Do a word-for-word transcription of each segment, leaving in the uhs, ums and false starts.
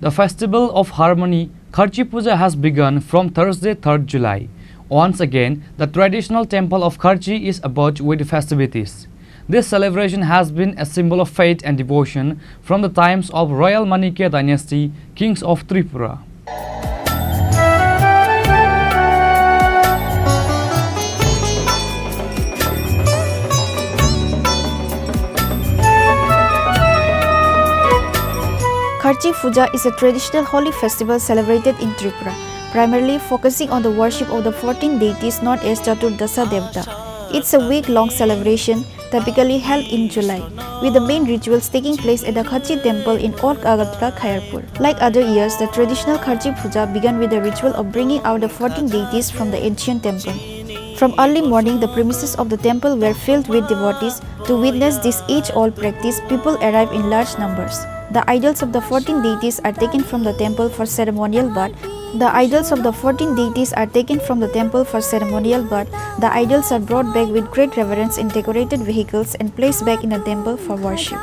The Festival of Harmony, Kharchi Puja, has begun from Thursday, third July. Once again, the traditional temple of Kharchi is abuzz with festivities. This celebration has been a symbol of faith and devotion from the times of royal Manikya dynasty, kings of Tripura. Kharchi Puja is a traditional holy festival celebrated in Tripura, primarily focusing on the worship of the fourteen deities known as Chaturdasha Devata. It's a week-long celebration typically held in July, with the main rituals taking place at the Kharchi temple in Old Agartala, Khairpur. Like other years, the traditional Kharchi Puja began with the ritual of bringing out the fourteen deities from the ancient temple. From early morning, the premises of the temple were filled with devotees. To witness this age-old practice, people arrive in large numbers. The idols of the fourteen deities are taken from the temple for ceremonial bath. The idols of the fourteen deities are taken from the temple for ceremonial bath. The idols are brought back with great reverence in decorated vehicles and placed back in the temple for worship.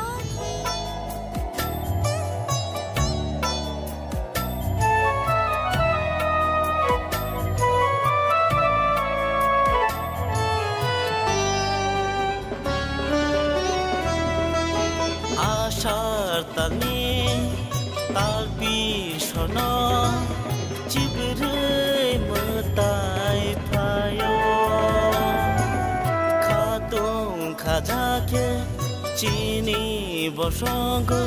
Asar talni talpi sono chibrwi mwtai phaio. Khatung khaja khe chini bosongo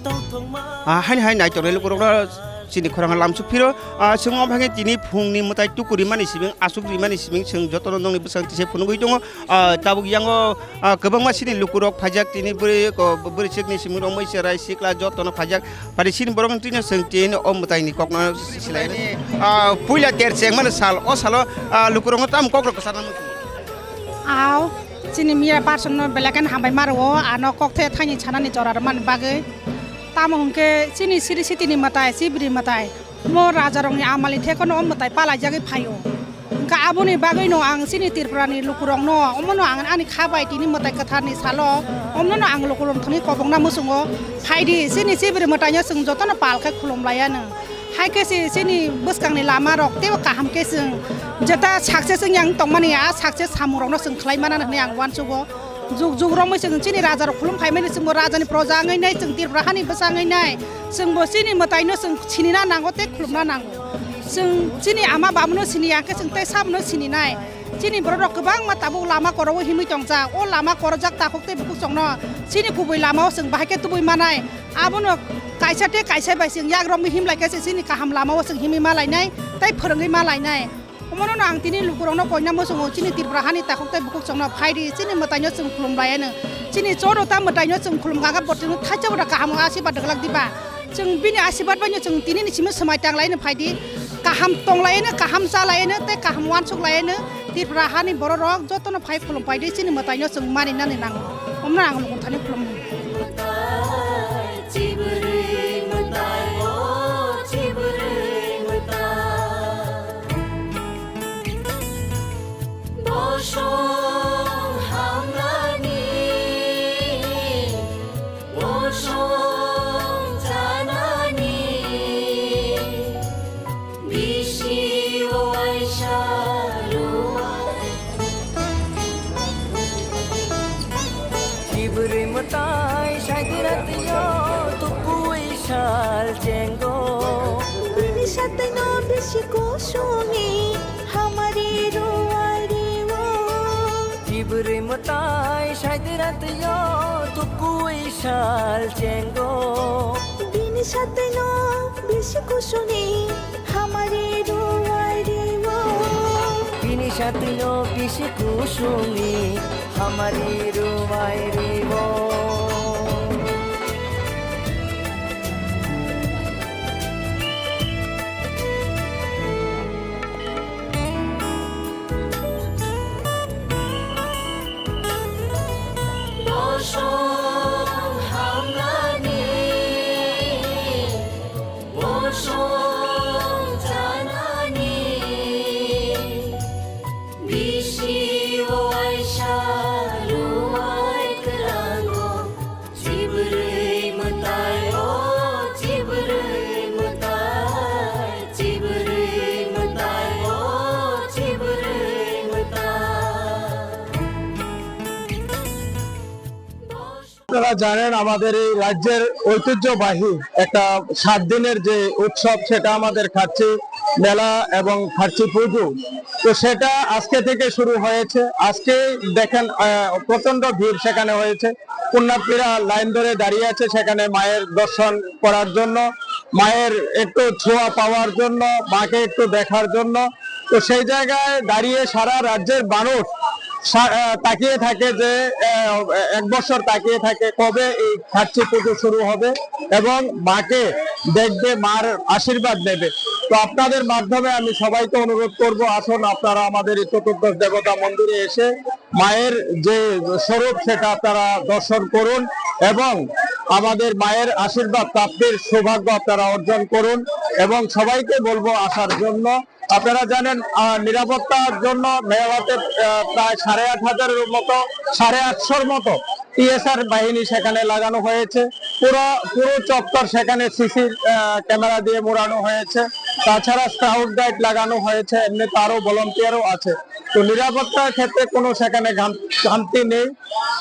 tongthokma. Ah, haini hai naitok relu kurokra. Chini khorang lamsuk phiro, ah, chwng o bhagwi tini phungni mwtai tukurimani sibing, asuk rimani sibing chwng jotono nongni bwskango tisa phunugwi tongo. Ah, tabuk yango, ah, kwbangma chini lukurok phaijak tini bwrwi ko, bwrwi chikni sibing rok mui cherai sikla jotono phaijak. Pari chini borok tini chwng tini o mwtaini kokno silai. Ah, puila ter chengmani sal, o salo, ah, lukurokno tamo kokrok kwchangma. Aw, chini miya person no belai khe hambai ma rwo, ano kok the thaini sanani jora rwmani bagwi. Tamo hwnkhe chini siri sitini mwtai, chibri mwtai, mo rajarokni amalni thekono o mwtai palaijagwi phaio. Hwnkhe aboni bagwino ang chini Tripurani lukurokno, omono ang ani kha bai tini mwtai kwtharni salo, omono ang lukurok thani kobokna muchungo. Phaidi, chini chibri mwtaino chwng jotono pal khe khulum laianw. Hai khe se chini bwskangni lama rok teibo kaham khe chwng jeta success wngya wng tongmani, a success samung rokno chwng khlai mana hwnwi ang uansugo. Juk juk romwi chwng chini raja rok khulum phaimani, chwngbo rajani proja wngwi nai, chwng Tripura hani bwsa wngwi nai, chwngbo chini mwtaino chwng sinina nango tei khulumna nango. Chwng chini ama babuno siniya khe chwng tei sabuno sininai. Chini borok rok kwbangma tabuk lama korogo himwi tongjak. O lama korojak takhuk tei bukhuk chwngno chini kubui lamao chwng bahai khe tubui manai. Abono kaisa tei kaisa bai chwng yak romwi himlai khe se chini kaham lamao chwng himwi ma lainai tei phwrwngwi ma lainai. Omono no ang tini lukurokno koina muchungo, chini Tripura hani takhuk tei bukhuk chwngno phaidi, chini mwtaino chwng khulum laianw. Chini choro ta mwtaino chwng khulum kha khe bo chwngno thaisa bo kaham asibad rwglak diba. Chwng bini asibad baino chwng tini ni simi swmai tang laino phaidi. Kaham tong laino, kaham cha laino tei kaham uansuk laino. Tripura hani borok rok jotono phai khulum phaidi, chini mwtaino chwng mani nani nango. Omno ang lukurok thani khulum. Bosong hamnani, bosong chanani, bisi waisa rwmani. Chibrwi mwtai saidira twiyo tukui sal chengo. Bini satwino bisi kusuni hamari ruwai rio. Chibrwi mwtai saidira twiyo tukui sal chengo. Bini satwino bisi kusuni hamari ruwai rio. Bini satwino bisi kusuni hamari ruwai rio. Bosong hamnani, bosong chanani, bisi waisa ruwai kwlango. জানেন, আমাদের এই রাজ্যের ঐতিহ্যবাহী একটা সাত দিনের যে উৎসব, সেটা আমাদের খার্চি মেলা এবং খার্চি পুজো। তো সেটা আজকে থেকে শুরু হয়েছে। আজকে দেখেন, আহ, প্রচণ্ড ভিড় সেখানে হয়েছে। পুণ্যার্থীরা লাইন ধরে দাঁড়িয়ে আছে সেখানে মায়ের দর্শন করার জন্য, মায়ের একটু ছোঁয়া পাওয়ার জন্য, মাকে একটু দেখার জন্য। তো সেই জায়গায় দাঁড়িয়ে সারা রাজ্যের মানুষ সা-, আহ, তাকিয়ে থাকে যে, আহ, এক বছর তাকিয়ে থাকে কবে এই খার্চি পুজো শুরু হবে এবং মাকে দেখবে, মার আশীর্বাদ নেবে। তো আপনাদের মাধ্যমে আমি সবাইকে অনুরোধ করব, আসুন আপনারা আমাদের এই চতুর্দশ দেবতা মন্দিরে এসে মায়ের যে স্বরূপ, সেটা আপনারা দর্শন করুন এবং আমাদের মায়ের আশীর্বাদ প্রাপ্তির সৌভাগ্য আপনারা অর্জন করুন এবং সবাইকে বলবো আসার জন্য। আপনারা জানেন, আহ, নিরাপত্তার জন্য মেলাতে, আহ, প্রায় সাড়ে আট হাজারের মতো, সাড়ে আটশোর মতো টিএসআর বাহিনী সেখানে লাগানো হয়েছে। পুরো, পুরো চত্বর সেখানে সিসি, আহ, ক্যামেরা দিয়ে মোড়ানো হয়েছে। তাছাড়া স্কাউট গাইড লাগানো হয়েছে, এমনিতে আরো ভলান্টিয়ারও আছে। তো নিরাপত্তার ক্ষেত্রে কোনো সেখানে ঘাম-, খামতি নেই।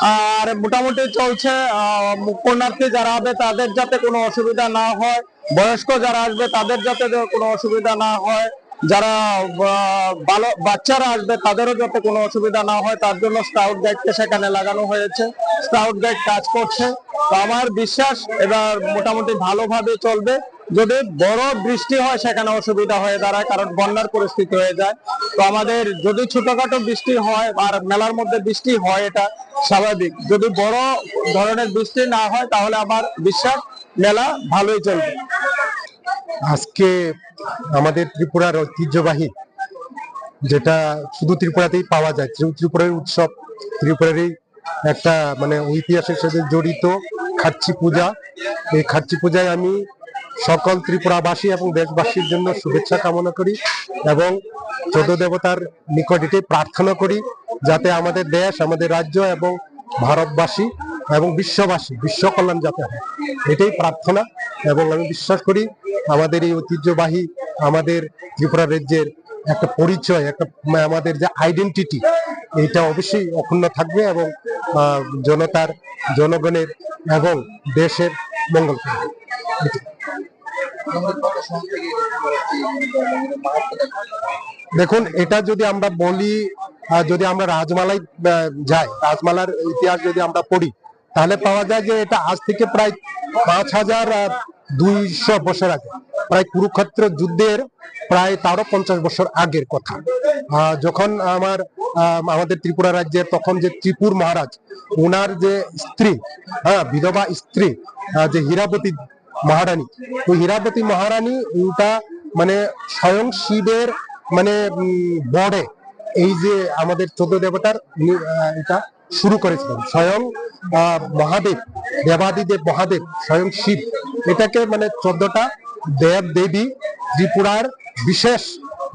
আর মোটামুটি চলছে, আহ, পুণ্যার্থী যারা হবে তাদের যাতে কোনো অসুবিধা না হয়, বয়স্ক যারা আসবে তাদের যাতে কোনো অসুবিধা না হয়, যারা, আহ, বাল-, বাচ্চারা আসবে তাদেরও যাতে কোনো অসুবিধা না হয়, তার জন্য স্কাউট গাইডকে সেখানে লাগানো হয়েছে। স্কাউট গাইড কাজ করছে। তো আমার বিশ্বাস এবার মোটামুটি ভালোভাবে চলবে। যদি বড় বৃষ্টি হয় সেখানে অসুবিধা হয়ে দাঁড়ায়, কারণ বন্যার পরিস্থিতি হয়ে যায়। তো আমাদের যদি ছোটখাটো বৃষ্টি হয় আর মেলার মধ্যে বৃষ্টি হয়, এটা স্বাভাবিক। যদি বড় ধরনের বৃষ্টি না হয় তাহলে আমার বিশ্বাস মেলা ভালোই চলবে। আজকে আমাদের ত্রিপুরার ঐতিহ্যবাহী, যেটা শুধু ত্রিপুরাতেই পাওয়া যায়, ত্রি-, ত্রিপুরার উৎসব, ত্রিপুরারই একটা মানে ঐতিহাসিক সাথে জড়িত খার্চি পূজা। এই খার্চি পূজায় আমি সকল ত্রিপুরাবাসী এবং দেশবাসীর জন্য শুভেচ্ছা কামনা করি এবং চোদ্দ দেবতার নিকট এটাই প্রার্থনা করি, যাতে আমাদের দেশ, আমাদের রাজ্য এবং ভারতবাসী এবং বিশ্ববাসী, বিশ্ব কল্যাণ যাতে হয়, এটাই প্রার্থনা। এবং আমি বিশ্বাস করি আমাদের এই ঐতিহ্যবাহী, আমাদের ত্রিপুরা রাজ্যের একটা পরিচয়, একটা, মা-, আমাদের যে আইডেন্টিটি, এইটা অবশ্যই অক্ষুণ্ণ থাকবে এবং, আহ, জনতার, জনগণের এবং দেশের মঙ্গল করবে। এটাই। দেখুন, এটা যদি আমরা বলি, আহ, যদি আমরা রাজমালায়, আহ, যাই, রাজমালার ইতিহাস যদি আমরা পড়ি, তাহলে পাওয়া যায় যে এটা আজ থেকে প্রায় পাঁচ হাজার দুইশো বছর আগে, প্রায় কুরুক্ষেত্র যুদ্ধের প্রায় তারও পঞ্চাশ বছর আগের কথা। আহ, যখন আমার, আহ, আমাদের ত্রিপুরা রাজ্যের তখন যে ত্রিপুর মহারাজ, ওনার যে স্ত্রী, হ্যাঁ, বিধবা স্ত্রী, আহ, যে হীরাবতী মহারানী, ওই হীরাবতী মহারানী ওটা মানে স্বয়ং শিবের মানে, উম, বরে এই যে আমাদের চোদ্দ দেবতার নি-, আহ, এটা শুরু করেছিলেন। স্বয়ং, আহ, মহাদেব, দেবাদিদেব মহাদেব, স্বয়ং শিব, এটাকে মানে চোদ্দটা দেব দেবী, ত্রিপুরার বিশেষ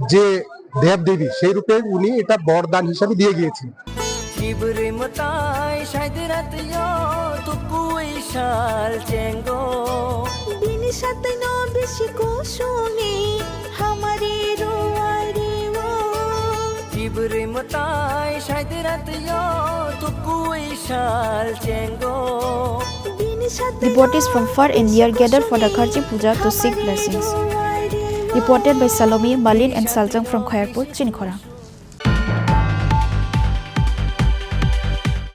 যে দেব দেবী, সেই রূপে উনি এটা বরদান হিসাবে দিয়ে গিয়েছিলেন। Chibri mwtai saidira twiyo tukui sal chengo. Bini satwino bisi kusuni hamari ruai rio. Chibri mwtai saidira twiyo tukui sal chengo. Bini satwino Devotees from far and near gather for the Kharchi Puja to seek blessings. Reported by Salome, Malin and Saljang from Khayarpur, Chinikhorang.